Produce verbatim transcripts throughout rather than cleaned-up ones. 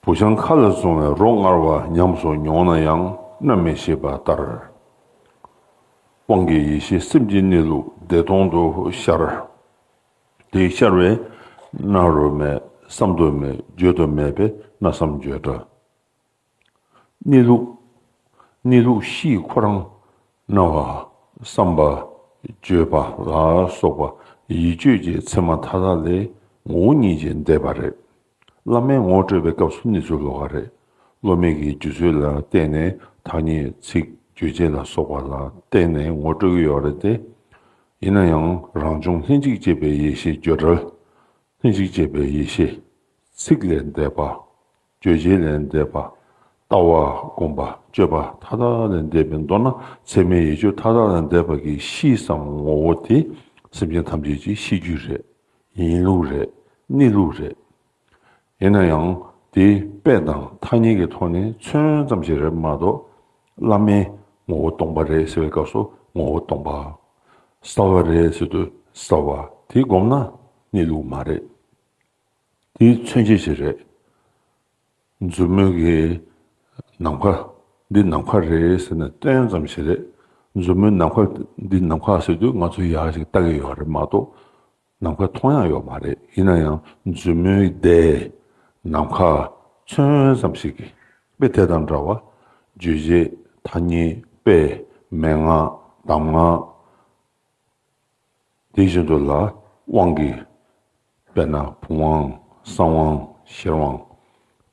བུ་ཆུང་ཁ་ལ་བཟུང་བའི་རོ་མངར་བ་ཉམས་སུ་མྱོང་ན་ཡང་རྣམ་སྨིན་ཞེས་པ་ལྟར། དབང་གི་ཡེ་ཤེས་སེམས་ཀྱི་གནས་ལུགས་བདེ་སྟོང་དུ་ཤར། དེ་ཤར་བས་སྣང་རུང་མེད། བསམ་དུ་མེད། བརྗོད་དུ་མེད་པས་སྣང་བསམ་བརྗོད་འདྲ། གནས་ལུགས། གནས་ལུགས་གཤིས་ཁོ་རང་སྣང་བ། བསམ་པ། བརྗོད་པ་ལ་སོགས་པ་ཡིད་དཔྱོད་ཀྱི་མཚན་མ་མཐའ་དག་ལས་ངོ་བོ་ཉིད་ཀྱིས་འདས་པ་རེད། བླ་མས་ངོ་སྤྲོད་པའི་སྐབས་སུ་གནས་ཚུལ་ལོགས་ཀ་རེད། སློབ་མའི་གི་རྒྱུད་ཚོད་ལ་བརྟེན་ནས་ཐ་སྙད་ཚིག་རྗོད་བྱེད་ལ་སོགས་པ་ལ་བརྟེན་ནས་ངོ་སྤྲོད་ཀྱི་ཡོད་རེད་དེ། ཡིན་ན་ཡང་རང་བྱུང་ལྷན་ཅིག་སྐྱེས་པའི་ཡེ་ཤེས་བརྗོད་བྲལ། ལྷན་ཅིག་སྐྱེས་པའི་ཡེ་ཤེས། ཚིག་ལས་འདས་པ། རྗོད་བྱེད་ལས་འདས་པ། ལྟ་བ་སྒོམ་པ་སྤྱོད་པ་མཐའ་དག་ལས་འདས་པའི་མདོར་ན་ཚད་མའི་ཡིད་དཔྱོད་མཐའ་དག་ལས་འདས་པ་གི་གཤིས་སམ་ངོ་བོ་དེ་སེམས་ཅན་ཐམས་ཅད་ཀྱི་ཤེས་རྒྱུད་རེད། ཡིན་ལུགས་རེད། གནས་ལུགས་རེད། ཡིན་ན་ཡང་དེ་དཔེ་དང་ཐ་སྙད་ཀྱི་ཐོག་ནས་མཚོན་ཙམ་ཞིག་རེད་མ་གཏོགས། བླ་མས་ངོ་བོ་སྟོང་པ་རེད་ཟེར་བའི་སྐབས་སུ་ངོ་བོ་སྟོང་པ། གསལ་བ་རེད་ཟེར་དུས་གསལ་བ། དེ་བསྒོམས་ན་གནས་ལུགས་མ་རེད། དེ་མཚོན་བྱེད་ཞིག་རེད། མཛུབ་མོའི་གི་ནམ་མཁའ། འདི་ནམ་མཁའ་རེད་ཟེར་ནས་སྟོན་ཙམ་ཞིག་རེད། མཛུབ་མོའི་ནམ་མཁའ། འདི་ནམ་མཁའ་ཟེར་དུས་ང་ཚོ་ཡག་ཞིག་ལྟ་གི་ཡོད་རེད་མ་གཏོགས། ནམ་མཁའ་མཐོང་ཡག་ཡོད་མ་རེད། ཡིན་ན་ཡང་མཛུབ་མོའི་ཟླའི་ནམ་མཁའ་མཚོན་ཙམ་ཞིག་གིས། དཔེ་དེ་དང་འདྲ་བ། རྗོད་བྱེད། ཐ་སྙད། དཔེ། མན་ངག་གདམས་ངག་དེ་བཞིན་དུ་ལ་དབང་གི། དཔེར་ན་བུམ་དབང་། གསང་དབང་། ཤེར་དབང་།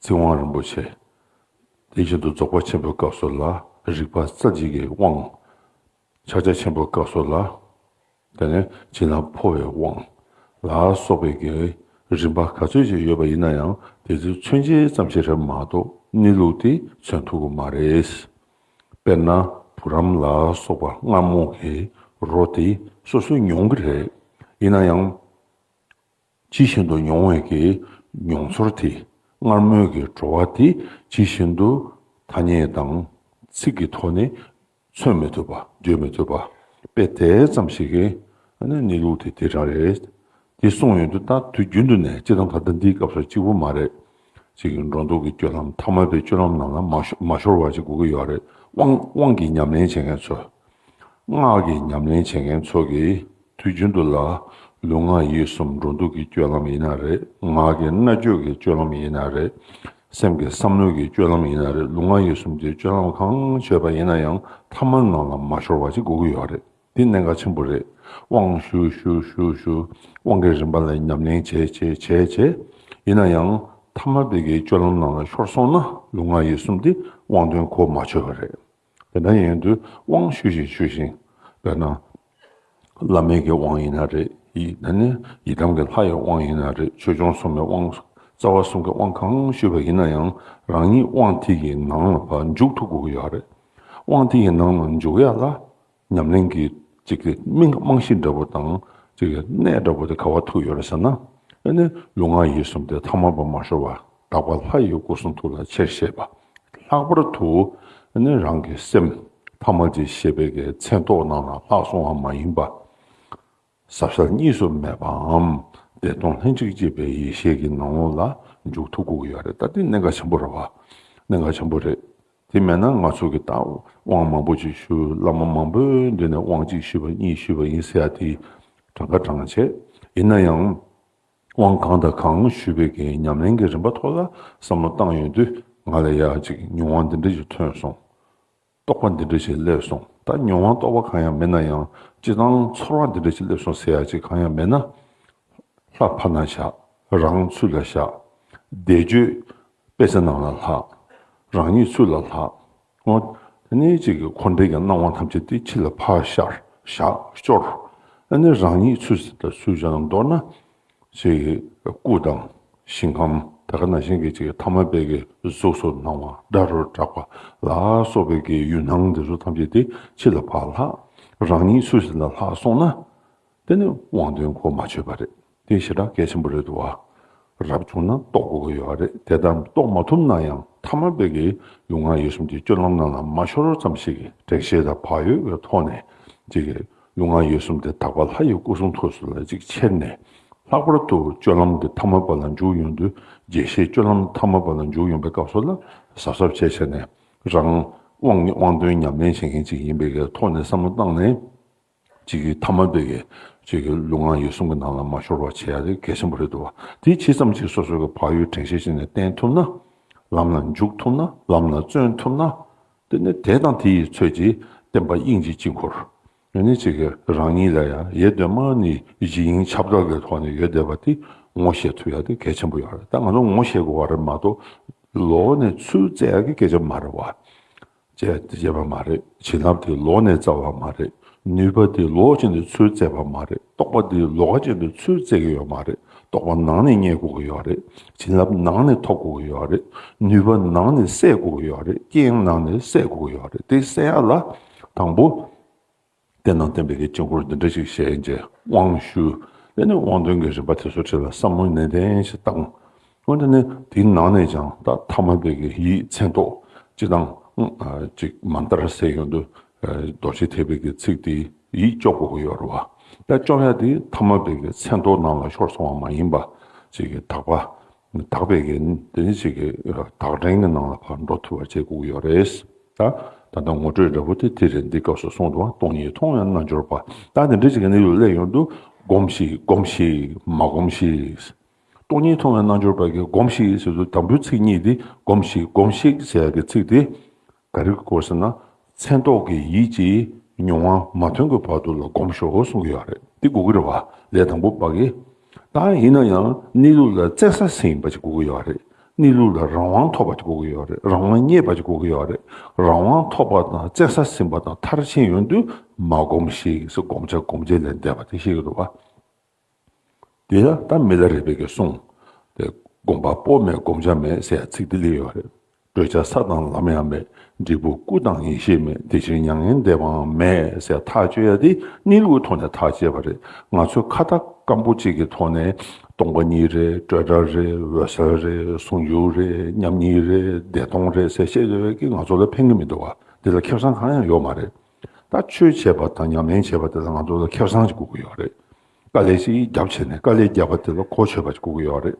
ཚིག་དབང་རིན་པོ་ཆེ། དེ་བཞིན་དུ་རྫོགས་པ་ཆེན་པོའི་སྐབས་སུ་ལ་རིག་པ་རྩ་གཅིག་གི་དབང་། ཕྱག་རྒྱ་ཆེན་པོའི་སྐབས་སུ་ལ། དེ་ནས་བྱིན་རླབས་འཕོ་བའི་དབང་ལ་སོགས་པའི་གི་རིམ་པ་ག་ཚོད་ཅིག་ཡོད་པ་ཡིན་ན་ཡང་དེ་ཚོའི་མཚོན་བྱེད་ཙམ་ཞིག་རེད་མ་གཏོགས་གནས་ལུགས་དེ་མཚོན་ཐུབ་ཀྱི་མ་རེད། དཔེར་ན་བུ་རམ་ལ་སོགས་པ་མངར་མོ་གི་རོ་དེ་སོ་སོས་མྱོང་གི་རེད། ཡིན་ན་ཡང་། ཇི་བཞིན་དུ་མྱོང་བའི་གི་མྱོང་ཚོར་དེ། མངར་མོའི་གི་བྲོ་བ་དེ་ཇི་བཞིན་དུ་ཐ་སྙད་དང་ཚིག་གི་ཐོག་ནས་མཚོན་མི་ཐུབ་པ། བརྗོད་མི་ཐུབ་པ། དཔེ་དེ་ཙམ་ཞིག་གིས་ཨ་ནི་གནས་ལུགས་དེ་དེ་རང་རེད། དེ་གསུངས་ཡོང་དུས་ད་དུས་རྒྱུན་དུ་ནས་སྤྱིར་བཏང་ད་ལྟ་འདིའི་སྐབས་སུ་གཅིག་པུ་མ་རེད། ཅིག་གི་འགྲོ་འདུག་གི་སྤྱོད་ལམ། ཐ་མལ་པའི་སྤྱོད་ལམ་ནང་ལ་མ་ཤོ་མ་ཤོར་བ་ཅིག་དགོས་ཀྱི་ཡོད་རེད། དབང་དབང་གི་ཉམས་ལེན་བྱེད་མཁན་ཚོ། སྔགས་ཀྱི་ཉམས་ལེན་བྱེད་མཁན་ཚོ་གིས་དུས་རྒྱུན་དུ་ལ་ལུས་ངག་ཡིད་གསུམ་འགྲོ་འདུག་གི་སྤྱོད་ལམ་ཡིན་ན་རེད། ངག་གི་སྨྲ་བརྗོད་ཀྱི་སྤྱོད་ལམ་ཡིན་ན་རེད། སེམས་ཀྱི་བསམ་བློ་གི་སྤྱོད་ལམ་ཡིན་ན་རེད། ལུས་ངག་ཡིད་གསུམ་གྱི་སྤྱོད་ལམ་གང་བྱས་པ་ཡིན་ན་ཡང་ཐ་མལ་ནང་ལ་མ་ཤོར་བ་ཅིག་དགོས་ཀྱི་ཡོད་རེད། འདི་གནད་འགག་ཆེན་པོ་རེད། དབང་ཞུ་ཞུ་ཞུ་ཞུ། དབང་གི་རིམ་པ་ལ་ཉམས་ལེན་བྱས་བྱས་བྱས་བྱས། ཡིན་ན་ཡང་ཐ་མལ་པའི་གི་སྤྱོད་ལམ་ནང་ལ་ཤོར་སོང་ན་ལུས་ངག་ཡིད་གསུམ་འདི་དབང་དོན་གོ་མ་ཆོད་པ་རེད། དེ་འདྲ་ཡིན་དུས་དབང་ཞུ་བཞིན་ཞུ་བཞིན། དཔེར་ན། བླ་མའི་གི་དབང་ཡིན་ན་རེད། ཡི་ད་ནི་ཡི་དམ་གྱི་ལྷ་ཡི་དབང་ཡིན་ན་རེད། ཆོས་སྐྱོང་སྲུང་མའི་དབང་། རྩ་བ་གསུམ་གྱི་དབང་གང་ཞུས་པ་ཡིན་ན་ཡང་རང་ཉིད་དབང་དེ་གི་ནང་ལ་ཕར་འཇུག་ཐུབ་དགོས་ཀྱི་ཡོད་རེད། དབང་དེ་གི་ནང་ལ་འཇུག་ཡ་ལ་ཉམས་ལེན་གྱི་ཅིག་གི་རྨང་རྨང་གཞི་འདྲ་པོ་དང་ཅིག་གི་གནད་འདྲ་པོ་དེ་ག་པར་ཐུག་ཡོད་རེད་ཟེར་ན། ཨ་ནི་ལུས་ངག་ཡིད་གསུམ་དེ་ཐ་མལ་པ་མ་ཤོར་བ་དག་པ་ལྷ་ཡི་སྐུ་གསུང་ཐུགས་ལ་ཆེར་བཤད་པ། ལྷག་པར་དུ་ཨ་ནི་རང་གི་སེམས་ཐ་མལ་གྱི་ཤེས་པའི་གི་མཚན་རྟོག་ནང་ལ་ལྷག་སོང་བ་མ་ཡིན་པ། ཟབ་གསལ་གཉིས་སུ་མེད་པའམ་བདེ་སྟོང་ལྷན་ཅིག་སྐྱེས་པའི་ཡེ་ཤེས་ཀྱི་ནང་ལོགས་ལ་འཇུག་ཐུབ་དགོས་ཀྱི་ཡོད་རེད། ད་དེ་གནད་འགག་ཆེན་པོ་རེད་བ། གནད་འགག་ཆེན་པོ་རེད། དེ་མེད་ན་ང་ཚོ་གི་ད་དབང་མང་པོ་ཅིག་ཞུ། བླ་མ་མང་པོའི་མདུན་ནས་དབང་གཅིག་ཞུས་པ་གཉིས་ཞུས་པ་ཡིན་ཟེར་ཡ་དེ་གྲངས་ཀ་གྲངས་བྱས། ཡིན་ན་ཡང་དབང་གང་དང་གང་ཞུས་པའི་གི་ཉམས་ལེན་གྱི་རིམ་པ་ཐོག་ལ་བསམ་བློ་བཏང་ཡོང་དུས་ང་ལ་ཡ་ཅིག་མྱོང་བ་འདི་འདྲ་ཞིག་ཐོན་སོང་། རྟོགས་པ་འདི་འདྲ་ཞིག་སླེབས་སོང་། ད་མྱོང་བ་རྟོགས་པ་གང་ཡང་མེད་ན་ཡང་སྤྱིར་བཏང་ཚོར་བ་འདི་འདྲ་ཞིག་སླེབས་སོང་ཟེར་ཡ་ཅིག་གང་ཡང་མེད་ན། ལྷ་ཕར་ན་བཞག་རང་ཚུར་ལ་བཞག་བཟླས་བརྗོད་དཔེ་ཆ་ནང་ལ་ལྷག་རང་ཉིད་ཚུར་ལ་ལྷག་འོ། དེ་ནས་ཅིག་གི་འཁོར་འདས་ཀྱི་སྣང་བ་ཐམས་ཅད་དེ་ཕྱི་ལ་ཕར་ཤར་བཞག་སྐྱོར། ཨ་ནི་རང་ཉིད་ཚུར་ལ་ཚུར་བཞག་ན་མདོར་ན། ཅིག་གི་སྐུ་དང་ཞིང་ཁམས་ད་ག་ནང་བཞིན་གྱི་ཅིག་གི་ཐ་མལ་པའི་གི་གཟུགས་སུ་སྣང་བ་སྒྲ་རུ་གྲགས་པ་ལ་སོགས་པའི་གི་ཡུལ་སྣང་འདི་ཚོ་ཐམས་ཅད་དེ་ཕྱི་ལ་ཕར་ལྷག་རང་ཉིད་ཚུར་ལ་ལྷག་སོང་ན། དེ་ནི་དབང་དོན་གོ་མ་ཆོད་པ་རེད། དེ་ཞེ་དྲག་གལ་ཆེན་པོ་རེད་འདུག་བ། རབ་བྱུང་ན་རྟོགས་དགོས་ཀྱི་ཡོད་རེད། དེ་ལྟར་རྟོགས་མ་ཐུབ་ན་ཡང་ཐ་མལ་པའི་གི་ལུས་ངག་ཡིད་གསུམ་གྱི་སྤྱོད་ལམ་རྣམས་ལ་མ་ཤོར་ཙམ་ཞིག་གི་དྲན་ཤེས་དང་བག་ཡོད་ཀྱི་ཐོག་ནས་ཅིག་གི་ལུས་ངག་ཡིད་གསུམ་དེ་དག་པ་ལྷ་ཡི་སྐུ་གསུང་ཐུགས་སུ་ལ་ཅིག་ཁྱེར་ནས། ལྷག་པར་དུ་སྤྱོད་ལམ་གྱི་ཐ་མལ་པ་ལ་འཇུག་ཡོང་དུས་ རྒྱས་བཤད་སྤྱོད་ལམ་ཐ་མལ་པ་ལ་འཇུག་ཡོང་པའི་སྐབས་སུ་ལ་གཟབ་གཟབ་བྱས་བྱས་ནས་རང་དབང་དབང་དོན་ཉམས་ལེན་བྱེད་མཁན་ཅིག་ཡིན་པའི་གི་ཐོག་ནས་བསམ་བློ་བཏང་ནས། ཅིག་གི་ཐ་མལ་པའི་གི་ཅིག་གི་ལུས་ངག་ཡིད་གསུམ་གྱི་ནང་ལ་མ་ཤོར་བ་བྱེད་ཡ་དེ་གལ་ཆེན་པོ་རེད་འདུག་བ། དེ་ཇི་ཙམ་ཅིག་སོ་སོ་གི་བག་ཡོད་དྲན་ཤེས་བྱས་ནས་བསྟེན་ཐུབ་ན། ལམ་ལ་འཇུག་ཐུབ་ན། ལམ་ལ་བརྩོན་ཐུབ་ན། དེ་ནི་དེ་དང་དེ་ཡི་ཚོད་ཀྱིས་བསྟན་པ་དབྱིངས་ཀྱི་དཀྱིལ་འཁོར། ཡང་ན་ཅིག་གི་རང་ཉིད་ལ་ཡང་ཡེ་གདོད་མ་ནས་གཞི་དབྱིངས་ཁྱབ་བདག་གི་ཐོག་ནས་ཡོད་བསྡད་པ་དེ་ངོ་ཤེས་ཐུབ་ཡ་དེ་གལ་ཆེན་པོ་ཡོད་རེད། ད་ང་ཚོ་ངོ་ཤེས་དགོས་པ་རེད་མ་གཏོགས་ལོག་ནས་ཚུར་བཙལ་ཡ་གི་སྐད་ཆ་མ་རེད་བ། བྱས་བྱས་པ་མ་རེད། བྱིན་རླབས་དེ་ལོག་ནས་བཙལ་བ་མ་རེད། ནུས་པ་དེ་ལོག་ཅིག་ནས་ཚུར་བཙལ་བ་མ་རེད། རྟོགས་པ་དེ་ལོགས་ཀ་ཅིག་ནས་ཚུར་བཙལ་གྱི་ཡོད་མ་རེད། རྟོགས་པ་ནང་ནས་རྙེད་དགོས་ཀྱི་ཡོད་རེད། བྱིན་རླབས་ནང་ནས་ཐོབ་དགོས་ཀྱི་ཡོད་རེད། ནུས་པ་ནང་ནས་སད་དགོས་ཀྱི་ཡོད་རེད། རྐྱེན་ནང་ནས་སད་དགོས་ཀྱི་ཡོད་རེད། དེ་སད་ཡ་ལ་དང་པོ། བསྟན་དང་བསྟན་པའི་གི་དཀྱིལ་འཁོར་འདི་འདྲ་ཞིག་བཞེངས་བྱས་དབང་ཞུ། དེ་ནས་དབང་དོན་གྱི་རིམ་པ་དེ་ཚོ་ཁྲིད་ལ་བསམ་བློ་ནན་ཏན་ཞིག་བཏང་། འོན་ཏེ་ནི་དེའི་ནང་ནས་ཀྱང་ད་ཐ་མལ་པའི་གི་ཡིད་མཚན་རྟོག་སྤྱི་དང་། ཅིག་མནྟར་ཟེར་ཡོང་དུས། རྡོ་རྗེ་ཐེག་པའི་གི་ཚིག་དེ་ཡིད་སྐྱོབ་དགོས་ཀྱི་ཡོད་རེད་བ། ད་སྐྱོབ་ཡ་དེ་ཐ་མལ་པའི་གི་མཚན་རྟོག་ནང་ལ་ཤོར་སོང་བ་མ་ཡིན་པ། ཅིག་གི་དག་པ། དག་པའི་གི་དེ་ནི་ཅིག་གི་དག་དྲན་གྱི་ནང་ལ་ཕར་འགྲོ་ཐུབ་པ་བྱེད་དགོས་ཀྱི་ཡོད་རེད། ད་ད་ལྟ་ངོ་སྤྲོད་འདྲ་པོ་དེ་དེ་རེད། འདི་སྐབས་སུ་གསུངས་འདུག་བ། སྟོང་ཉིད་མཐོང་བའི་རྣལ་འབྱོར་པ། ད་དེ་འདྲ་ཅིག་གི་གནས་ལུགས་སླེབས་ཡོང་དུས་སྒོམས་ཤིག་སྒོམས་ཤིག་མ་སྒོམས་ཤིག་སྟོང་ཉིད་མཐོང་བའི་རྣལ་འབྱོར་པ་གིས་སྒོམས་ཤིག་ཟེར་དུས་དང་པོའི་ཚིག་གཉིས་དེ་སྒོམས་ཤིག་སྒོམས་ཤིག་ཟེར་ཡ་གི་ཚིག་དེ་ག་རེ་གོ་ཟེར་ན། མཚན་རྟོག་གི་ཡིད་ཀྱིས་མྱོང་བ་མ་ཐོན་གྱི་བར་དུ་ལ་སྒོམས་ཤོག་གསུང་གི་ཡོད་རེད། དེ་དགོས་ཀྱི་རེད་བ། ལས་དང་པོ་པ་གི། ད་ཡིན་ན་ཡང་གནས་ལུགས་ལ་བཙན་ས་ཟིན་པ་ཅིག་དགོས་ཀྱི་ཡོད་རེད། གནས་ལུགས་ལ་རང་དབང་ཐོབ་པ་ཅིག་དགོས་ཀྱི་ཡོད་རེད། རང་དབང་རྙེད་པ་ཅིག་དགོས་ཀྱི་ཡོད་རེད། རང་དབང་ཐོབ་པ་དང་བཙན་ས་ཟིན་པ་དང་མཐར་ཕྱིན་ཡོང་དུས་མ་སྒོམས་ཤིག་ཟེར་སྒོམ་བྱ་སྒོམ་བྱེད་ལས་འདས་པ་དེ་ཤེས་ཀྱི་འདུག་བ། དེ་ལ་ད་མི་ལ་རས་པའི་གི་གསུང་། དེ་སྒོམ་པ་པོ་མེད་སྒོམ་བྱ་མེད་ཟེར་ཡ་ཚིག་དེ་སླེབས་ཡོད་རེད། བགྲོད་བྱ་ས་དང་ལམ་ཡང་མེད། འབྲས་བུ་སྐུ་དང་ཡེ་ཤེས་མེད། དེ་ཕྱིར་མྱ་ངན་འདས་པའང་མེད་ཟེར་ཐག་གཅོད་ཡ་དེ་གནས་ལུགས་ཐོག་ནས་ཐག་བཅད་པ་རེད། ང་ཚོས་ཁ་བརྡ་སྐམ་པོ་གཅིག་གི་ཐོག་ནས་སྟོང་པ་ཉིད་རེད། སྤྲོས་བྲལ་རེད། འོད་གསལ་རེད། ཟུང་འཇུག་རེད། མཉམ་ཉིད་རེད། བདེ་སྟོང་རེད་ཟེར་བཤད་ཡོད་པའི་གི་ང་ཚོ་ལ་ཕན་གི་མི་འདུག་བ། དེ་ལ་ཁེ་བཟང་གང་ཡང་ཡོད་མ་རེད། ད་ཆོས་བྱེད་པ་དང་ཉམས་ལེན་བྱེད་པ་དེ་ལ་ང་ཚོ་ལ་ཁེ་བཟང་ཅིག་དགོས་ཀྱི་ཡོད་རེད། དཀའ་ལས་ཤིག་བརྒྱབ་བྱས་ནས་དཀའ་ལས་བརྒྱབ་པ་དེ་ལ་གོ་ཆོད་པ་ཅིག་དགོས་ཀྱི་ཡོད་རེད།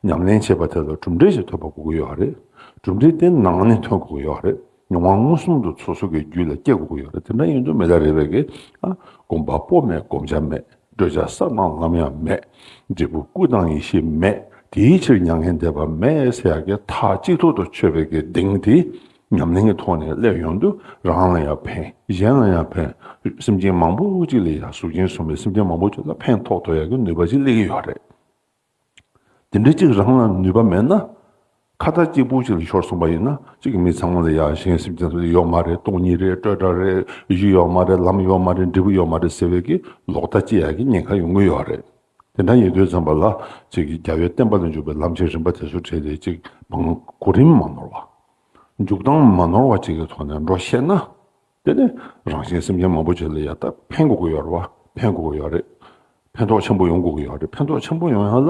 ཉམས་ལེན་བྱེད་པ་དེ་ལ་གྲུབ་འབྲས་ཤིག་ཐོན་པ་དགོས་ཀྱི་ཡོད་རེད། གྲུབ་འབྲས་དེ་ནང་ནས་ཐོན་དགོས་ཀྱི་ཡོད་རེད། མྱོང་བ་མངོན་སུམ་དུ་སོ་སོ་གི་རྒྱུད་ལ་སྐྱེ་དགོས་ཀྱི་ཡོད་རེད། དེ་འདྲ་ཡིན་དུས་མི་ལ་རས་པའི་གི་ཨ། སྒོམ་པ་པོ་མེད་སྒོམ་བྱ་མེད། བགྲོད་བྱ་ས་དང་ལམ་ཡང་མེད། འབྲས་བུ་སྐུ་དང་ཡེ་ཤེས་མེད། དེའི་ཕྱིར་མྱ་ངན་འདས་པ་མེད་ཟེར་ཡག་གི་མཐའ་གཅིག་ཏུ་ཆོད་པའི་གི་གདེང་དེ། ཉམས་ལེན་གྱི་ཐོག་ནས་སླེབས་ཡོང་དུས་རང་ལ་ཡང་ཕན། གཞན་ལ་ཡང་ཕན། སེམས་ཅན་མང་པོ་ཅིག་ལ་ཡང་གཟུགས་ཅན་གསུམ་པའི་སེམས་ཅན་མང་པོ་ཅིག་ལ་ཕན་ཐོགས་ཐུབ་ཡག་གི་ནུས་པ་ཅིག་སླེབས་ཀྱི་ཡོད་རེད། དེ་འདྲ་ཅིག་རང་ལ་ནུས་པ་མེད་ན། ཁ་བརྡ་གཅིག་པུ་ཅིག་ལ་ཤོར་སོང་པ་ཡིན་ན་གཅིག་མི་ཚང་མ་ལ་ཡང་གཞན་སེམས་ཅན་ཡོད་མ་རེད། སྟོང་ཉིད་རེད། སྤྲོས་བྲལ་རེད། གཞི་ཡོད་མ་རེད། ལམ་ཡོད་མ་རེད། འབྲས་བུ་ཡོད་མ་རེད་ཟེར་བའི་གི་ལོག་ལྟ་སྐྱེ་ཡག་གི་ཉེན་ཁ་ཡོང་གི་ཡོད་རེད། དེ་འདྲ་ཡིན་དུས་ཙམ་པ་ལ་ཅིག་གི་རྒྱལ་བའི་བསྟན་པ་ལ་འཇུག་པའི་ལམ་གྱི་རིམ་པ་དེ་ཚོ་བྲལ་ཏེ་ཅིག་མང་གོ་རིམ་མ་ནོར་བ། མཇུག་སྡོམ་མ་ནོར་བ་ཅིག་གི་ཐོག་ནས་འགྲོ་ཤེས་ན། དེ་ནི་རང་གཞན་སེམས་ཅན་མང་པོ་ཅིག་ལ་ཡ་ད་ཕན་དགོས་ཀྱི་ཡོད་རེད་བ། ཕན་དགོས་ཀྱི་ཡོད་རེད། ཕན་ཐོགས་ཆེན་པོ་ཡོང་དགོས་ཀྱི་ཡོད་རེད། ཕན་ཐོགས་ཆེན་པོ་ཡོང་ཡ་ལ་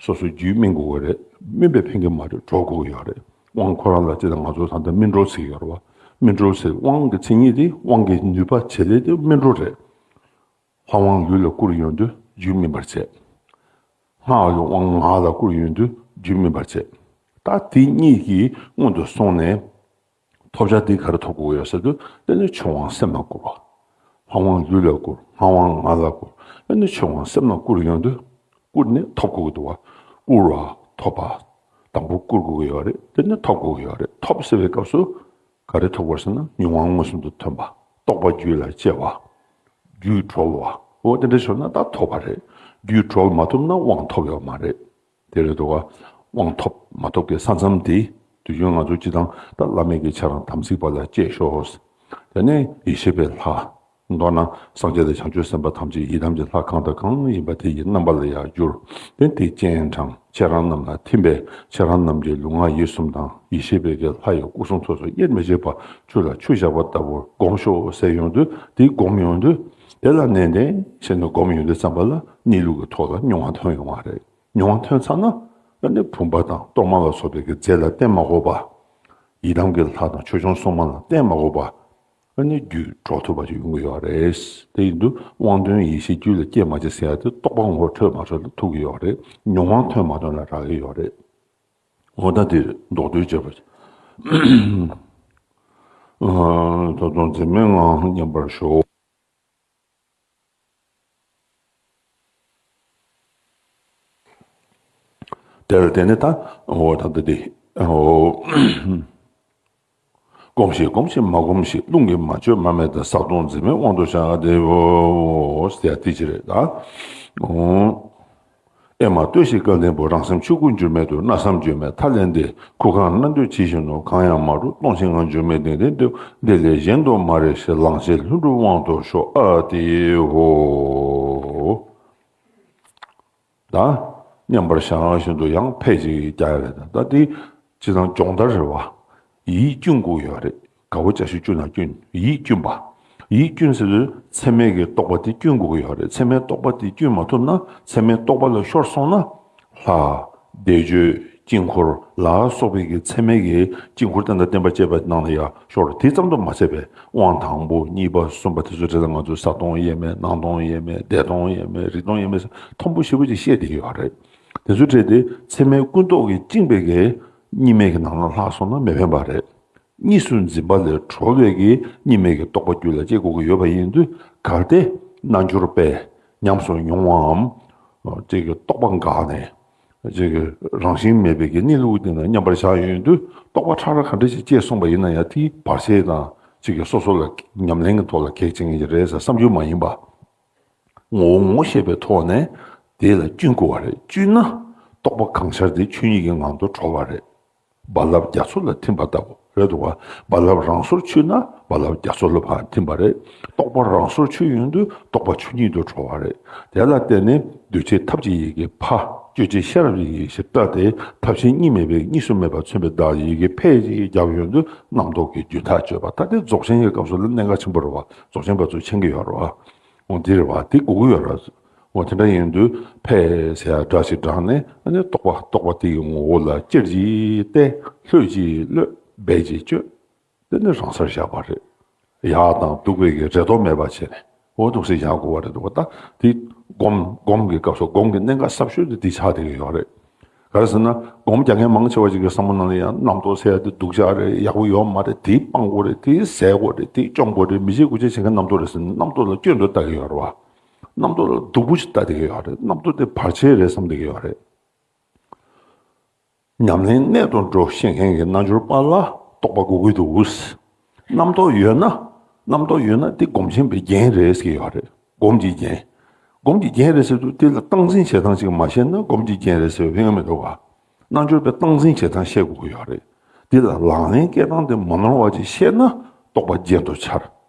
སོ་སོའི་རྒྱུད་སྨིན་དགོས་ཀྱི་རེད། སྨིན་པས་ཕན་གྱི་མ་རེད། གྲོགས་དགོས་ཀྱི་ཡོད་རེད། དབང་ཁོ་རང་ལ་ཅི་ལ་ང་ཚོ་ད་ལྟ་སྨིན་གྲོལ་ཟེར་གྱི་ཡོད་རེད་བ། སྨིན་གྲོལ་ཟེར་དབང་གི་མཚན་ཉིད་དེ་དབང་གི་ནུས་པ་བྱེད་ལས་དེ་སྨིན་གྲོལ་རེད། ལྷ་དབང་ལུས་ལ་བསྐུར་ཡོང་དུས་རྒྱུད་སྨིན་པར་བྱེད། སྔགས་ཀྱི་དབང་ངག་ལ་བསྐུར་ཡོང་དུས་རྒྱུད་སྨིན་པར་བྱེད། ད་དེ་གཉིས་ཀྱི་སྔོན་དུ་སོང་ནས་ཐོབ་བྱ་དེ་ག་རེ་ཐོབ་དགོས་ཡོད་ཟེར་དུས་དེ་ནི་ཆོས་དབང་སེམས་ལ་བསྐུར་བ། ལྷ་དབང་ལུས་ལ་བསྐུར། སྔགས་དབང་ངག་ལ་བསྐུར། དེ་ནི་ཆོས་དབང་སེམས་ལ་བསྐུར་ཡོང་དུས་བསྐུར་ནས་ཐོབ་དགོས་ཀྱི་འདུག་བ། བསྐུར་བ་ཐོབ་པ། དང་པོ་བསྐུར་དགོས་ཀྱི་ཡོད་རེད། དེ་ནི་ཐོབ་དགོས་ཀྱི་ཡོད་རེད། ཐོབ་ཟེར་བའི་སྐབས་སུ། ག་རེ་ཐོབ་དགོས་ཟེར་ན་མྱོང་བ་མངོན་སུམ་དུ་ཐོན་པ། རྟོགས་པ་རྒྱུད་ལ་སྐྱེ་བ། རྒྱུད་གྲོལ་བ། འོ་དེ་འདྲ་བྱུང་ན་ད་ཐོབ་པ་རེད། རྒྱུད་གྲོལ་མ་ཐུབ་ན་དབང་ཐོབ་ཡོད་མ་རེད། དེ་རེད་འདུག་ག། དབང་ཐོབ་མ་ཐོབ་ཀྱི་ས་མཚམས་དེ་དུས་རྒྱུན་ང་ཚོ་སྤྱི་བཏང་ད་བླ་མེད་ཀྱི་ཆ་རང་དམ་ཚིག་པ་ལ་གཅེས་ཤོག། དེ་ནས་ཡེ་ཤེས་པའི་ལྷ། མདོར་ན་སངས་རྒྱས་དང་བྱང་ཆུབ་སེམས་དཔའ་ཐམས་ཅད་ཡི་དམ་གྱི་ལྷ་གང་དང་གང་ཡིན་པ་དེ་ཡི་རྣམ་པ་ལ་ཡར་གྱུར། དེ་དེ་སྤྱན་དྲངས། ཁྱེད་རང་རྣམས་ལ་ཐིམ་པས་ཁྱེད་རང་རྣམས་ཀྱི་ལུས་ངག་ཡིད་གསུམ་དང་ཡེ་ཤེས་པའི་གི་ལྷ་ཡི་སྐུ་གསུང་ཐུགས་སུ་དབྱེར་མི་ཕྱེད་པ་ཆུ་ལ་ཆུ་བཞག་པ་ལྟ་བུར་སྒོམ་ཤོག་ཟེར་ཡོང་དུས་དེ་སྒོམ་ཡོང་དུས་དེ་ལ་ནན་ཏན་བྱས་ནས་སྒོམ་ཡོང་དུས་ཙམ་པ་ལ་གནས་ལུགས་ཀྱི་ཐོག་ལ་མྱོང་བ་ཐོན་ཡོང་བ་རེད། མྱོང་བ་ཐོན་ཚར་ན་ཨ་ནི་བུམ་པ་དང་གཏོར་མ་ལ་སོགས་པའི་གི་རྫས་ལ་བརྟེན་མ་དགོས་པ། ཡི་དམ་གྱི་ལྷ་དང་ཆོས་སྐྱོང་སྲུང་མ་ལ་བརྟེན་མ་དགོས་པ། ཨ་ནི་རྒྱུད་གྲོལ་ཐུབ་པ་ཞིག་ཡོང་གི་ཡོད་རེད། དེ་ཡིན་དུས་དབང་དོན་ཡེ་ཤེས་རྒྱུད་ལ་སྐྱེས་མ་སྐྱེས་ཟེར་ཡ་དེ་རྟོགས་པ་ངོ་འཕྲོད་མ་འཕྲོད་ལ་ཐུག་གི་ཡོད་རེད། མྱོང་བ་ཐོན་མ་ཐོན་ལ་རག་གི་ཡོད་རེད། འོ་ད་དེ་རེད། མདོར་བསྡུས་བྱས་པ། ཨ། ད་དུང་འཛིན་མེད་ངང་མཉམ་པར་ཞོག་དེར་བརྟེན་ནས་ད་འོ་ད་ལྟ་དེ་འོ། སྒོམས་ཤིག་སྒོམས་ཤིག་མ་སྒོམས་ཤིག་རླུང་གིས་མ་བསྐྱོད་མ་རྨས་ཏེ། བསགས་སྟོང་འཛིན་མེད་དབང་དུ་བྱ་སྟེ། འོ་ཟེར་ཡ་དེ་ཅི་རེད་ད། འོ། ཨེ་མ་ལྟོས་ཤིག་སྐལ་ལྡན་པོ། རང་སེམས་ཆོས་སྐུ་འགྱུར་མེད་དུ། གནག་བསམ་བརྗོད་མེད་མཐའ་ལས་འདས། ཁུ་ཁང་སྣ་འདོད་ཇི་བཞིན་ནོ། གང་ཡང་མ་གྲུབ་སྟོང་ཞིང་ངང་། འགྱུར་མེད་གདེང་ལྡན་དུ། འདི་ལས་གཞན་དུ་མ་རེ་ཞིག་ལང་ཞིག་ལྷུན་གྲུབ་དབང་དུ་ཤོག་ཨ་ཏི་ཧོ། ད་མཉམ་པར་བཞག་བཞིན་དུ་ཡང་ཕད་ཅིག་རྒྱག་ཡ་རེད། ད་འདི་སྤྱིར་བཏང་སྦྱོང་བརྡར་རེད་བ། ཡིད་བསྐྱོན་དགོས་ཡོད་རེད། དགའ་བོ་ཅིག་བསྐྱོན་ན་བསྐྱོན། ཡིད་བསྐྱོན་པ། ཡིད་བསྐྱོན་ཟེར་དུས་ཚད་མའི་གི་རྟོག་པ་དེ་བསྐྱོན་དགོས་ཀྱི་ཡོད་རེད། ཚད་མའི་རྟོག་པ་དེ་བསྐྱོན་མ་ཐུབ་ན། ཚད་མའི་རྟོག་པ་ལ་ཤོར་སོང་ན། ལྷ། བཟླས་བརྗོད། དཀྱིལ་འཁོར་ལ་སོགས་པའི་གི་ཚད་མའི་གི་དཀྱིལ་འཁོར་བསྟན་དང་བརྟེན་པ་བཅས་པ་ནང་ལ་ཡང་ཤོར། དེ་ཙམ་དུ་མ་ཚད་པའི་དབང་དང་པོ་གཉིས་པ་གསུམ་པ་དེ་ཚོ་བྲིས་ན། ང་ཚོ་གསལ་སྟོང་དབྱེར་མེད། སྣང་སྟོང་དབྱེར་མེད། བདེ་སྟོང་དབྱེར་མེད། རིག་སྟོང་དབྱེར་མེད། མཐོན་པོ་ཞེ་པོ་ཅིག་བཤད་བསྡད་ཡོད་རེད། དེ་ཚོ་བྲིས་ཏེ་ཚད་མའི་ཀུན་རྟོག་གིས་བཅིངས་པའི་གི་གཉིས་མེད་ཀྱི་ནང་ན་ལྷག་སོང་ན་མི་ཕན་པ་རེད། གཉིས་སུ་འཛིན་པ་ལས་གྲོལ་བའི་གི་གཉིས་མེད་ཀྱི་རྟོག་པ་རྒྱུད་ལ་སྐྱེ་དགོས་ཀྱི་ཡོད་པ་ཡིན་དུས། གལ་ཏེ་རྣལ་འབྱོར་པས་ཉམས་སུ་མྱོང་བའམ། ཅིག་གི་རྟོག་པ་འགགས་ནས། ཅིག་གི་རང་བཞིན་མེད་པའི་གི་གནས་ལུགས་དེ་ན་མཉམ་པར་བཞག་ཡོང་དུས། རྟོག་པ་ཕྲ་རགས་ག་འདྲ་ཞིག་སྐྱེས་སོང་པ་ཡིན་ན་ཡང་། དེ་བར་ཆད་དང་ཅིག་གི་སོ་སོ་ལ་ཉམས་ལེན་གྱི་ཐོག་ལ་གེགས་བྱེད་མཁན་ཞིག་རེད་ཟེར་བསམ་རྒྱུ་མ་ཡིན་པ། ངོ་བོ་ངོ་ཤེས་པའི་ཐོག་ནས་དེ་ལ་བསྐྱུན་དགོས་པ་རེད། བསྐྱུན་ན་རྟོག་པ་གང་ཤར་དེ་ཆོས་ཉིད་ཀྱི་ངང་དུ་གྲོལ་བ་རེད། རྦ་རླབས་རྒྱ་མཚོ་ལ་ཐིམ་པ་ལྟ་བུ་རེད་འདུག་བ། རྦ་རླབས་རང་སོར་ཆུད་ན་རྦ་རླབས་རྒྱ་མཚོ་ལ་ཕར་ཐིམ་པ་རེད། རྟོག་པ་རང་སོར་ཆུད་ཡོང་དུས་རྟོག་པ་ཆོས་ཉིད་དུ་གྲོལ་བ་རེད། དེ་ལ་བརྟེན་ནས་གདུལ་བྱའི་ཐབས་ཀྱི་ཡི་གེ་ཕ། སྤྱོད་བྱེད་ཤེས་རབ་ཀྱི་ཡེ་ཤེས་པྲ་སྟེ། ཐབས་ཤེས་གཉིས་མེད་པའི་གཉིས་སུ་མེད་པ་མཚོན་པའི་བརྡ་ཡི་གེ་ཕད་ཅིག་བརྒྱབ་ཡོང་དུས་རྣམ་རྟོག་གི་རྒྱུན་ཐག་གཅོད་པ། ད་དེ་རྫོགས་ཆེན་གྱི་སྐབས་སུ་ལ་གནད་འགག་ཆེན་པོ་རེད་བ། རྫོགས་ཆེན་པ་ཚོས་མཁྱེན་གྱི་ཡོད་རེད་བ། འོ་འདི་རེད་བ། འདི་དགོས་ཀྱི་ཡོད་རེད། འོ་དེ་འདྲ་ཡིན་དུས་ཕད་ཟེར་ཡ་སྒྲ་ཞིག་བསྒྲགས་ནས། ཨ་ནི་རྟོག་པ་རྟོག་པ་དེ་ཡི་ངོ་བོ་ལ་ཅེར་གྱིས་བལྟས། ལྷོད་ཀྱིས་གློད། འབད་ཀྱིས་དཔྱོད། དེ་ནི་རང་སར་བཞག་པ་རེད། ཡག་དང་སྡུག་པའི་གི་རེ་དོགས་མེད་པ་བྱས་ནས། འོ་འདུག་སེ་བཞག་དགོས་པ་རེད་འདུག་བ། ད་དེ་སྒོམ་སྒོམ་གྱི་སྐབས་སུ་སྒོམ་གྱི་གནད་འགག་ཟབ་ཤོས་དེ་དེ་ཆགས་བསྡད་ཀྱི་ཡོད་རེད། ག་རེ་ཟེར་ན། སྒོམ་རྒྱག་མཁན་མང་ཆེ་བ་ཅིག་གི་བསམ་བློ་ནང་ལ་ཡང་རྣམ་རྟོག་ཟེར་ཡ་དེ་སྡུག་ཅག་རེད། ཡག་པོ་ཡོད་མ་རེད། དེ་སྤང་དགོས་རེད། དེ་ཟད་དགོས་རེད། དེ་བཅོམ་དགོས་རེད། མི་བྱེད་དགུ་བྱེད་བྱེད་མཁན་རྣམ་རྟོག་རེད་ཟེར་ནས་རྣམ་རྟོག་ལ་སྐྱོན་དུ་ལྟ་གི་ཡོད་རེད་བ། རྣམ་རྟོག་ལ་སྡུག་པོ་ཞིག་ལྟ་གི་ཡོད་རེད། རྣམ་རྟོག་དེ་བར་ཆད་རེད་བསམ་བསྡད་ཀྱི་ཡོད་རེད། ཉམས་ལེན་གནད་དུ་འགྲོ་ཤེས་མཁན་གྱི་རྣལ་འབྱོར་པ་ལ་རྟོག་པ་དགོས་ཀྱི་འདུག། རྣམ་རྟོག་ཡོད་ན། རྣམ་རྟོག་ཡོད་ན་དེ་སྒོམ་ཆེན་པོའི་རྒྱན་རེད་ཟེར་གྱི་ཡོད་རེད། སྒོམ་གྱི་རྒྱན། སྒོམ་གྱི་རྒྱན་རེད་ཟེར་དུས་དེ་ལ་སྟངས་འཛིན་བྱེད་སྟངས་ཅིག་མ་ཤེས་ན་སྒོམ་གྱི་རྒྱན་རེད་ཟེར་བའི་ཕན་ཡོན་མི་འདུག་ག། རྣལ་འབྱོར་པས་སྟངས་འཛིན་བྱེད་སྟངས་ཤེས་དགོས་ཀྱི་ཡོད་རེད། དེ་ལ་ལག་ལེན་སྐྱེལ་སྟངས་དེ་མ་ནོར་བ་ཅིག་ཤེས་ན་རྟོག་པ་རྒྱན་དུ་འཆར།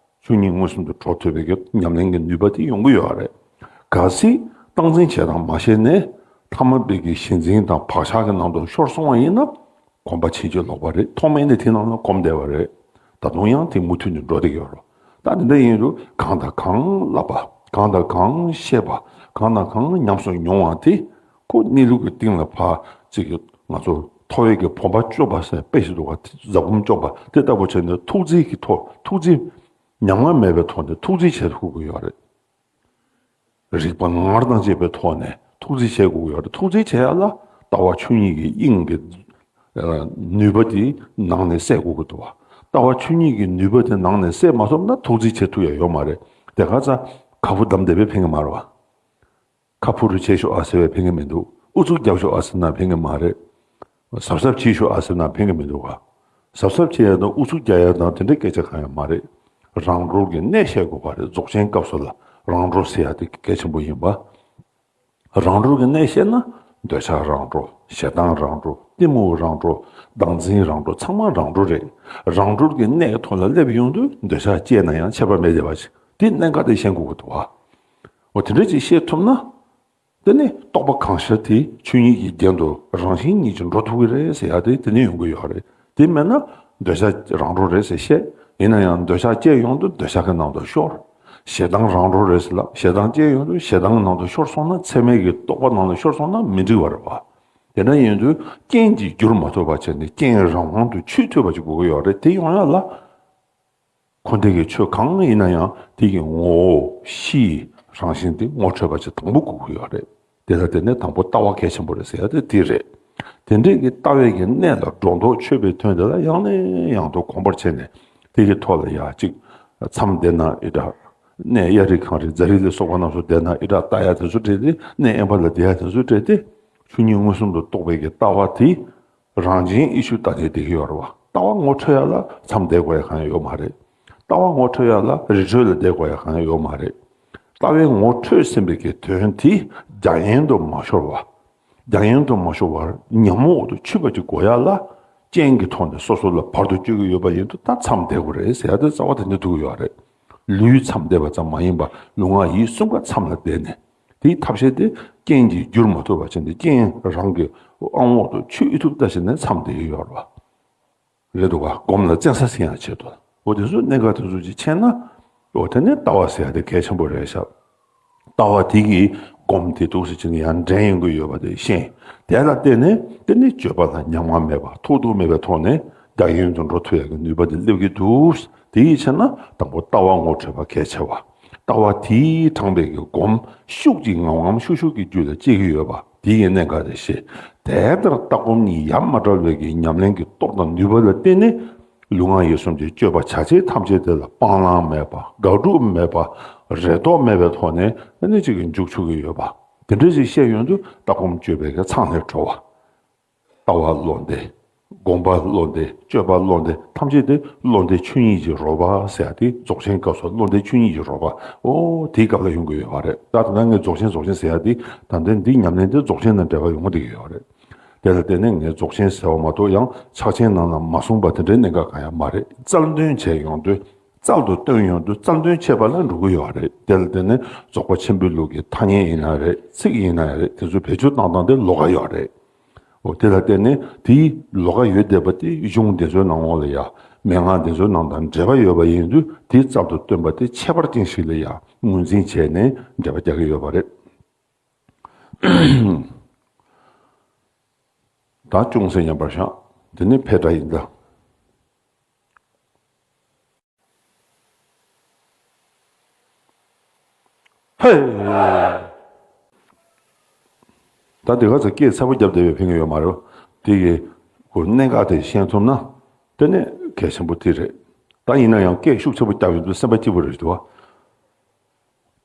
ཆོས་ཉིད་མངོན་སུམ་དུ་གྲོལ་ཐུབ་པའི་གི་ཉམས་ལེན་གྱི་ནུས་པ་དེ་ཡོང་གི་ཡོད་རེད། གལ་སྲིད་སྟངས་འཛིན་བྱེད་སྟངས་མ་ཤེས་ནས་ཐ་མལ་པའི་གི་གཞི་འཛིན་དང་བག་ཆགས་ཀྱི་ནང་དུ་ཤོར་སོང་བ་ཡིན་ན། གོམས་པ་ཕྱིན་ཅི་ལོག་པ་རེད། ཐོག་མེད་ནས་དེ་ནང་ལ་གོམས་བསྡད་པ་རེད། ད་དུང་ཡང་དེ་མུ་མཐུད་ནས་འགྲོ་བསྡད་ཀྱི་ཡོད་རེད། ད་དེ་འདྲ་ཡིན་དུས་གང་དང་གང་བསླབ་པ། གང་དང་གང་བཤད་པ། གང་དང་གང་ཉམས་སུ་མྱོང་བ་དེ་ཁོ་གནས་ལུགས་ཀྱི་སྟེང་ལ་ཕར་ཅིག་གི་ང་ཚོ་ཐོ་བས་ཀྱི་བུམ་པ་བཅོམ་པ་ཟེར་དཔེ་ཞིག་འདུག་ག། ཟབ་བུམ་བཅོམ་པ་དེ་ལྟ་བུ་བྱས་ནས་ཐུགས་རྗེ་གི་ཐོག། ཐུགས་རྗེ་ཉམས་ང་མེད་པའི་ཐོག་ནས་ཐུགས་རྗེ་བྱེད་ཐུབ་ཀྱི་ཡོད་རེད། རིག་པ་ངར་དང་བཅས་པའི་ཐོག་ནས་ཐུགས་རྗེ་བྱེད་དགོས་ཀྱི་ཡོད་རེད། ཐུགས་རྗེ་བྱེད་ཡ་ལ་ལྟ་བ་ཆོས་ཉིད་ཀྱི་དབྱིངས་ཀྱི་ནུས་པ་དེ་ནང་ནས་གསལ་དགོས་ཀྱི་འདུག་བ། ལྟ་བ་ཆོས་ཉིད་ཀྱི་ནུས་པ་དེ་ནང་ནས་གསལ་མ་ཐུབ་ན་ཐུགས་རྗེ་བྱེད་ཐུབ་ཡ་ཡོད་མ་རེད། དེ་ག་ཚ་ཁ་ཕོ་བསྡམས་བསྡད་པས་ཕན་གྱི་མ་རེད་བ། ཁ་ཕུ་རུ་བྱེད་ཤོག་ཨ་ཟེར་བས་ཕན་གྱི་མི་འདུག། ཨུ་ཚུགས་རྒྱབ་ཤོག་ཨ་ཟེར་ན་ཕན་གྱི་མ་རེད། གཟབ་གཟབ་བྱེད་ཤོག་ཨ་ཟེར་ན་ཕན་གྱི་མི་འདུག་ག། གཟབ་གཟབ་བྱེད་ཡ་དང་ཨུ་ཚུགས་རྒྱག་ཡ་དང་དེ་འདྲའི་སྐད་ཆ་གང་ཡང་མ་རེད། རང་གྲོལ་གྱི་གནད་བཤད་དགོས་པ་རེད། རྫོགས་ཆེན་སྐབས་སུ་ལ་རང་གྲོལ་ཟེར་ཡ་དེ་གལ་ཆེན་པོ་ཡིན་པ། རང་གྲོལ་གྱི་གནད་བཤད་ན་འདོད་ཆགས་རང་གྲོལ། ཞེ་སྡང་རང་གྲོལ། གཏི་མུག་རང་གྲོལ། བདག་འཛིན་རང་གྲོལ། ཚང་མ་རང་གྲོལ་རེད། རང་གྲོལ་གྱི་གནད་ཀྱི་ཐོག་ལ་སླེབས་ཡོང་དུས་འདོད་ཆགས་སྐྱེས་ན་ཡང་ཁྱད་པར་མེད་བསྡད་པ་ཞིག། དེ་གནད་འགག་དེ་ཤེས་དགོས་ཀྱི་འདུག་བ། འོ་དེ་འདྲ་ཅིག་ཤེས་ཐུབ་ན། དེ་ནི་རྟོག་པ་གང་ཤར་དེ་ཆོས་ཉིད་ཀྱི་རྒྱན་དུ་རང་བཞིན་ཉིད་ཀྱིས་འགྲོ་ཐུབ་ཀྱི་རེད་ཟེར་ཡ་དེ་དེ་ནས་ཡོང་གི་ཡོད་རེད། དེ་མེད་ན་འདོད་ཆགས་རང་གྲོལ་རེད་ཟེར་བཤད། ཡིན་ན་ཡང་འདོད་ཆགས་སྐྱེས་ཡོང་དུས་འདོད་ཆགས་ཀྱི་ནང་དུ་ཤོར། ཞེ་སྡང་རང་གྲོལ་རེད་ཟེར་ལབ། ཞེ་སྡང་སྐྱེས་ཡོང་དུས་ཞེ་སྡང་གི་ནང་དུ་ཤོར་སོང་ན། ཚད་མའི་གི་རྟོག་པ་ནང་ལ་ཤོར་སོང་ན་མི་འགྲིག་པ་རེད་བ། དེ་འདྲ་ཡིན་དུས་རྐྱེན་གྱིས་བསྒྱུར་མ་ཐུབ་པ་བྱས་ནས་རྐྱེན་རང་དབང་དུ་ཆུད་ཐུབ་པ་ཅིག་དགོས་ཀྱི་ཡོད་རེད། དེ་ཡོང་ཡ་ལ། འཁོར་འདས་ཀྱི་ཆོས་གང་ཡིན་ན་ཡང་དེ་གི་ངོ་བོ་གཤིས་རང་བཞིན་དེ་ངོ་འཕྲོད་པ་ཅིག་དང་པོ་དགོས་ཀྱི་ཡོད་རེད། དེ་ལ་བརྟེན་ནས་དང་པོ་ལྟ་བ་གལ་ཆེན་པོ་རེད་ཟེར་ཡ་དེ་དེ་རེད། དེ་འདྲས་ཀྱི་ལྟ་བའི་གི་གནས་ལ་སྒྲོ་འདོགས་ཆོད་པའི་དོན་དེ་ལ་ཡང་ནས་ཡང་དུ་གོམས་པར་བྱས་ནས་དེ་གི་ཐོག་ལ་ཡ་གཅིག་མཚམས་བསྡད་ན་ཨི་འདྲ། གནས་གཡའ་རི་གངས་རི་རྫ་རི་ལ་སོགས་པ་རྣམས་སུ་བསྡད་ན་ཨི་འདྲ། ལྟ་ཡ་དེ་ཚོ་སྤྲད་དེ། གནས་དབེན་པ་ལ་བསྡད་ཡ་དེ་ཚོ་སྤྲད་དེ། ཆོས་ཉིད་མངོན་སུམ་དུ་རྟོགས་པའི་གི་ལྟ་བ་དེ་རང་བཞིན་ཨི་ཤུ་ལྟ་ནས་བསྡད་ཀྱི་ཡོད་རེད་བ། ལྟ་བ་ངོ་འཕྲོད་ཡ་ལ་མཚམས་བསྡད་དགོས་ཡ་གང་ཡང་ཡོད་མ་རེད། ལྟ་བ་ངོ་འཕྲོད་ཡ་ལ་རི་ཁྲོད་ལ་བསྡད་དགོས་ཡ་གང་ཡང་ཡོད་མ་རེད། ལྟ་བའི་ངོ་འཕྲོད་ཟིན་པའི་གི་དོན་དེ་རྒྱ་ཡན་དུ་མ་ཤོར་བ། རྒྱ་ཡན་དུ་མ་ཤོར་བར་ཉམས་འོག་ཏུ་ཆུད་པ་ཅིག་དགོས་ཡ་ལ། རྐྱེན་གྱི་ཐོག་ནས་སོ་སོ་ལ་བར་དུ་གཅོད་ཀྱི་ཡོད་པ་ཡིན་དུས་ད་མཚམས་བསྡད་དགོས་རེད་ཟེར་ཡ་དེ་རྩ་བ་དེ་འདྲ་འདུག་ཡོད་རེད། ལུས་མཚམས་བསྡད་པ་ཙམ་མ་ཡིན་པར་ལུས་ངག་ཡིད་གསུམ་ཀ་མཚམས་ལ་བསྡད་ནས། དེའི་ཐབས་ཤེས་དེ་རྐྱེན་གྱིས་བསྒྱུར་མ་ཐུབ་པ་བྱས་ནས་རྐྱེན་རང་གི་ཨང་འོག་ཏུ་ཆུད་ཐུབ་ལྟ་བྱས་ནས་མཚམས་བསྡད་ཀྱི་ཡོད་རེད་བ། རེད་འདུག་ག་སྒོམ་ལ་བཙན་ས་ཟིན་ཡང་ཆེད་དུ། འོ་དེ་ཚོ་གནད་འགག་དེ་ཚོ་ཅིག་ཤེས་ན། འོ་དེ་ནས་ལྟ་བ་ཟེར་ཡ་དེ་གལ་ཆེན་པོ་རེད་ཤག་ལྟ་བ་དེ་གིས་སྒོམ་དེ་འདུག་སེ་བྱས་ནས་ཡར་འདྲེན་ཡོང་གི་ཡོད་པ་དེ་ཤེས། དེ་ལ་བརྟེན་ནས་དེ་ནས་སྤྱོད་པ་ལ་ཉམས་མྱོང་མེད་པ་ཐོགས་རྡུགས་མེད་པའི་ཐོག་ནས་རྒྱ་ཡན་དུ་འགྲོ་ཐུབ་ཡ་གི་ནུས་པ་དེ་སླེབས་ཀྱི་འདུག་དེའི་ཕྱིར་ན་དང་པོ་ལྟ་བ་ངོ་འཕྲོད་པ་གལ་ཆེ་བ། ལྟ་བ་དེས་དྲངས་པའི་གི་སྒོམ་ཤུགས་ཀྱིས་ངམ་ངམ་ཤུགས་ཤུགས་ཀྱི་རྒྱུད་ལ་སྐྱེ་གི་ཡོད་པ་དེ་ཡི་གནད་འགག་དེ་ཤེས། དེ་ལྟར་ལྟ་སྒོམ་གཉིས་ཡ་མ་བྲལ་བའི་གི་ཉམས་ལེན་གྱི་སྟོབས་དང་ནུས་པ་ལ་བརྟེན་ནས། ལུས་ངག་ཡིད་གསུམ་གྱི་སྤྱོད་པ་བྱ་བྱེད་ཐམས་ཅད་དེ་ལ་སྤང་བླང་མེད་པ། དགག་སྒྲུབ་མེད་པ། རེ་དོགས་མེད་པའི་ཐོག་ནས་ཨ་ནི་གཅིག་གི་འཇུག་ཆོག་གི་ཡོད་པ། དེ་འདྲ་ཞིག་བཤད་ཡོང་དུས་ལྟ་སྒོམ་སྤྱོད་པའི་གི་མཚམས་ལ་གྲོལ་བ། ལྟ་བ་བློ་འདས། སྒོམ་པ་བློ་འདས། སྤྱོད་པ་བློ་འདས། ཐམས་ཅད་དེ་བློ་འདས་ཆོས་ཉིད་ཀྱི་རོལ་པ་ཟེར་ཡ་དེ་རྫོགས་ཆེན་སྐབས་སུ་བློ་འདས་ཆོས་ཉིད་ཀྱི་རོལ་པ། ཨོ་དེའི་སྐབས་ལ་ཡོང་གི་ཡོད་པ་རེད། ད་ད་ལྟ་ངས་རྫོགས་ཆེན་རྫོགས་ཆེན་ཟེར་ཡ་དེ་ད་ལྟ་འདི་ཉམས་ལེན་དེ་རྫོགས་ཆེན་དང་འབྲེལ་བ་ཡོང་གི་ཡོད་རེད། དེ་ལ་བརྟེན་ནས་ངས་རྫོགས་ཆེན་ཟེར་བ་མ་གཏོགས་ཡང་ཕྱག་ཆེན་ནང་ལ་མ་གསུངས་པ་དེ་འདྲའི་གནད་འགག་གང་ཡང་མ་རེད། རྩལ་འདོན་བྱས་ཡོང་དུས། རྩལ་དུ་བཏོན་ཡོང་དུས་རྩལ་འདོན་བྱེད་པ་ལ་འགྲོ་གི་ཡོད་རེད། དེ་ལ་བརྟེན་ནས་རྫོགས་པ་ཆེན་པོའི་ལུགས་ཀྱི་ཐ་སྙད་ཡིན་ན་རེད། ཚིག་ཡིན་ན་རེད། དེ་ཚོ་བེད་སྤྱོད་བཏང་སྟངས་དེ་ལོགས་ཀ་ཡོད་རེད། འོ་དེ་ལ་བརྟེན་ནས་དེའི་ལོགས་ཀ་ཡོད་བསྡད་པ་དེ་གཞུང་དེ་ཚོའི་ནང་ལོགས་ལ་ཡ་མན་ངག་དེ་ཚོའི་ནང་དང་འབྲེལ་བ་ཡོད་པ་ཡིན་དུས་དེའི་རྩལ་དུ་བཏོན་པ་དེ་ཁྱད་པར་ཅན་ཞིག་ལ་ཡ་ངོས་འཛིན་བྱས་ནས་འགྲེལ་པ་རྒྱག་གི་ཡོད་པ་རེད། ད་ཅུང་ཟད་ཉམས་པར་བཞག་དེ་ནི་ཕེ་ཏྲ་ཡིན་ད། ཧེ། ད་དེ་ག་ཚོད་སྐད་ཚ་པོ་བརྒྱབ་བསྡད་པའི་ཕན་གྱི་ཡོད་མ་རེད། དེ་གི་གོ་གནད་འགག་དེ་ཤེས་ཐུབ་ན་དེ་ནི་གལ་ཆེན་པོ་དེ་རེད། ད་ཡིན་ན་ཡང་སྐད་ཤུགས་ཆེན་པོ་བརྒྱབ་ཡོང་དུས་སེམས་པ་སྐྱིད་པོ་རེད་འདུག་བ།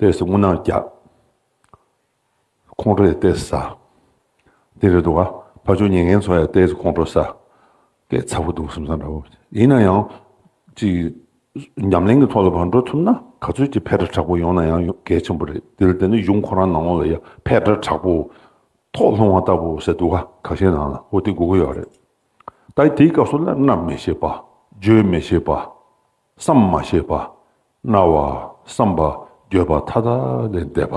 ཏོག་ཙམ་རྔུལ་ནག་རྒྱག་ཁོང་ཁྲོ་ཡང་ཏོག་ཙམ་ཟ། དེ་རེད་འདུག་ག་ཕར་ཕྱོགས་ཉན་མཁན་ཚོ་ཡང་ཏོག་ཙམ་ཁོང་ཁྲོ་ཟ། སྐད་ཚ་པོ་འདུག་བསམ་བསམ་འདྲ་བོ། ཡིན་ན་ཡང་ཅིག་ཉམས་ལེན་གྱི་ཐོག་ལ་ཕར་འགྲོ་ཐུབ་ན་ག་ཚོད་ཅིག་ཕན་ཐོགས་དྲག་པོ་ཡོང་ན་ཡང་ཡོང་གལ་ཆེན་པོ་རེད། དེ་ལ་བརྟེན་ནས་གཞུང་ཁོ་རང་ནང་ལོགས་ལ་ཡང་ཕན་ཐོགས་དྲག་པོ་ཐོག་ལྷུང་བ་ལྟ་བུ་ཟེར་འདུག་ག་ཁ་ཤས་ནང་ལ་འོ་དེ་དགོས་ཀྱི་ཡོད་རེད། ད་དེའི་སྐབས་སུ་ལ་རྣམ་མི་ཤེས་པ། བརྗོད་མི་ཤེས་པ། བསམ་མ་ཤེས་པ། རྣ་བ། བསམ་པ། བརྗོད་པ་མཐའ་དག་ལས་འདས་པ།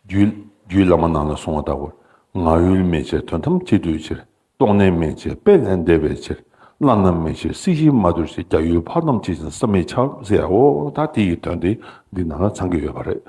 རྒྱུད་རྒྱུད་བླ་མ་ནང་ལ་གསུངས་པ་ལྟ་བུར། ངག་ཡུལ་མན་ཆད་དོན་ཐམས་ཅད་བསྡུས་ཕྱིར། རྟོག་གནས་མན་ཆད་དཔེ་ལས་འདས་པའི་ཕྱིར། བླ་ན་མེད་ཕྱིར་སྲིད་ཞིའི་མ་དུར་ཕྱིར། རྒྱ་ཡུལ་འཕགས་རྣམས་ཇི་བཞིན་བསམ་མི་ཁྱབ་ཟེར། འོ་ད་དེ་ཡི་དོན་དེ་འདི་ནང་ལ་ཚང་གི་ཡོད་པ་རེད།